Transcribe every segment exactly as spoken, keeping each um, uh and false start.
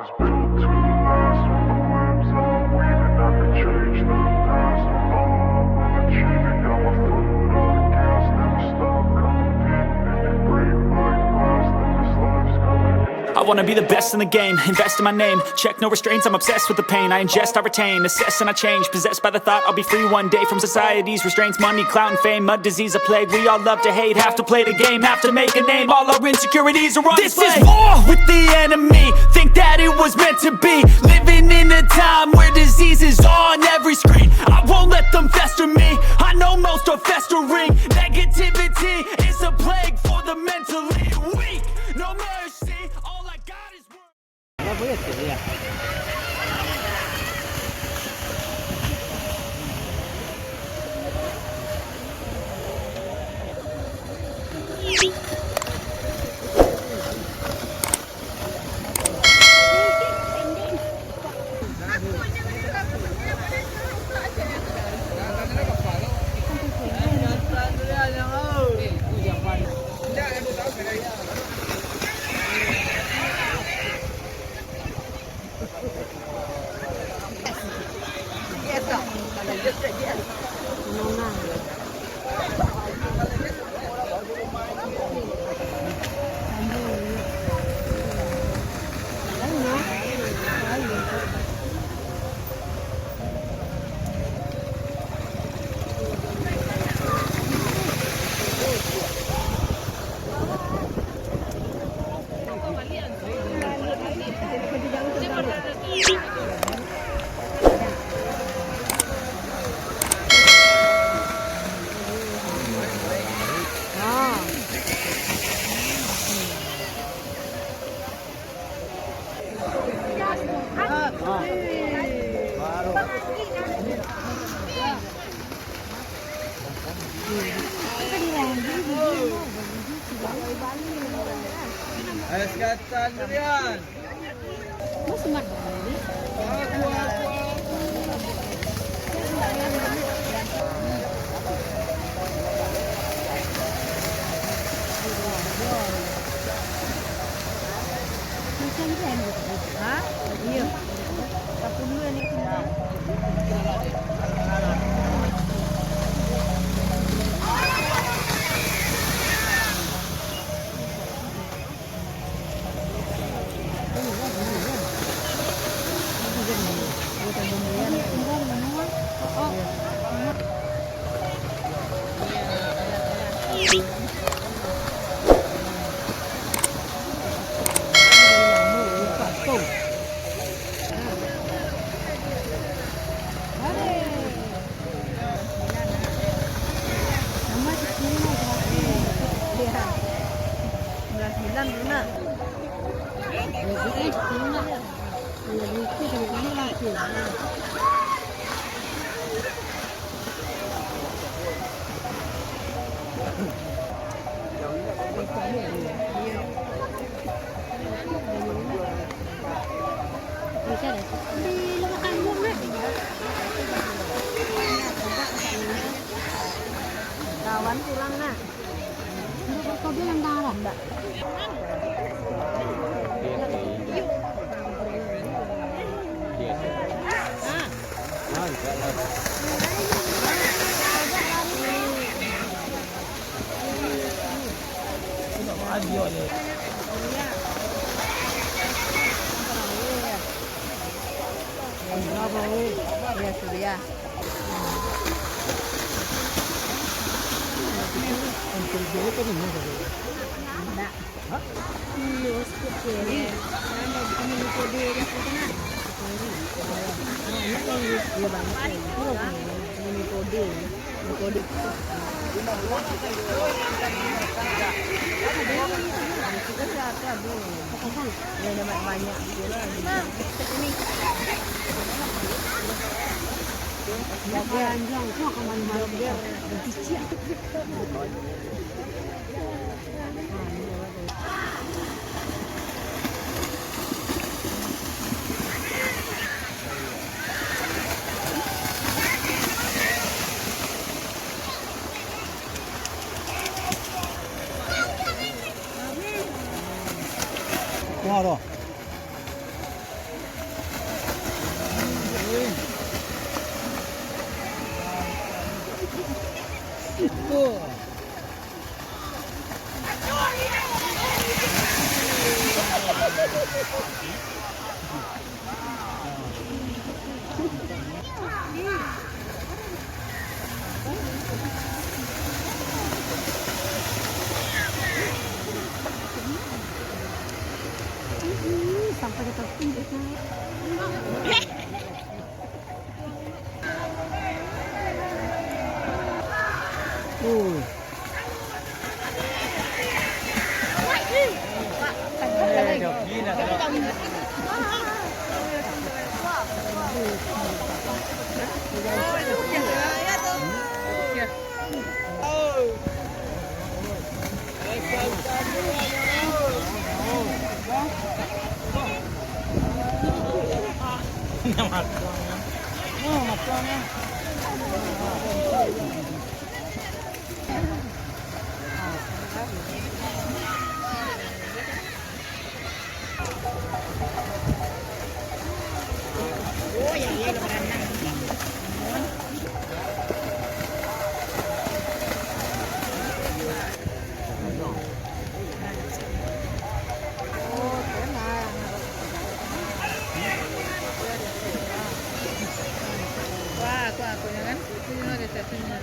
Built to last, when the whips are weaving, I could change the past. I'm all about achieving, got my foot on the gas, never stop competing. If you break like glass, then this life's gonna end. I wanna be the best in the game, invest in my name, check no restraints, I'm obsessed with the pain, I ingest, I retain, assess and I change, possessed by the thought I'll be free one day from society's restraints, money, clout, and fame, a disease, a plague, we all love to hate, have to play the game, have to make a name, all our insecurities are on display. This is war with the enemy, think that it was meant to be, living in a time where diseases on every screen, I won't let them fester me, I know most are festering, negativity is a plague for the mentally weak, no mercy, all I got is work. Es kacang durian. Ha? Iyo. Sapuluah ni. Lawan pulang, nak. Ndak. Ya, sudah. Ndak. Iyo, sikit kiri. Ndak, bukan mini kode yang sana. Kiri. Banyak yang, iya, banyak yang. Mini kode. Mini kode. Kita siapa, Bu? Iya, ada banyak-banyak. Nah, ini. Jaga. Panjang, kok kemana-mana. Jaga. Kuah tu. Sampai ke tepi, guys. Ui. Wah, aku, aku, ya kan? Itu ada satunya.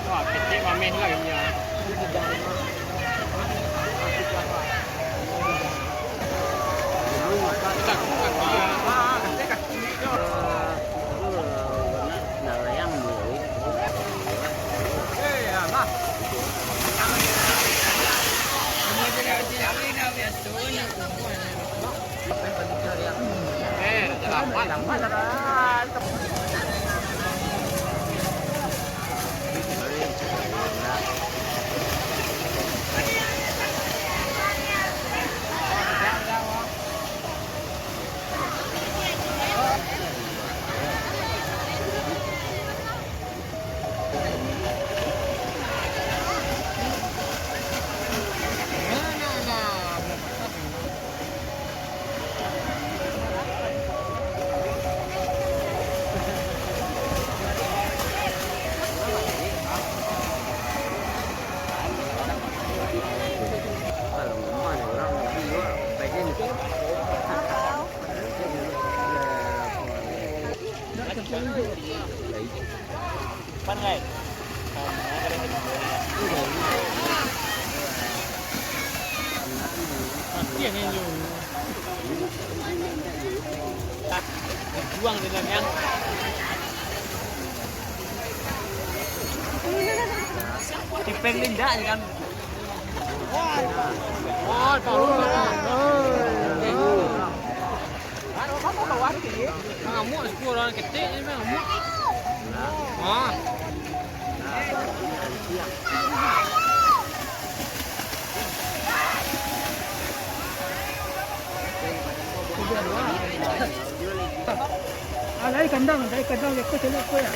Wah, kecek mameh lah ini, ah. Buang di dalam yang. Tipeng ni ndak je kan. Oh, tahu lah. Ngamuk sepuluh orang ketek ni, ngamuk. Ah. Ah, dari kandang, dari kandang, dia kau cari apa ya?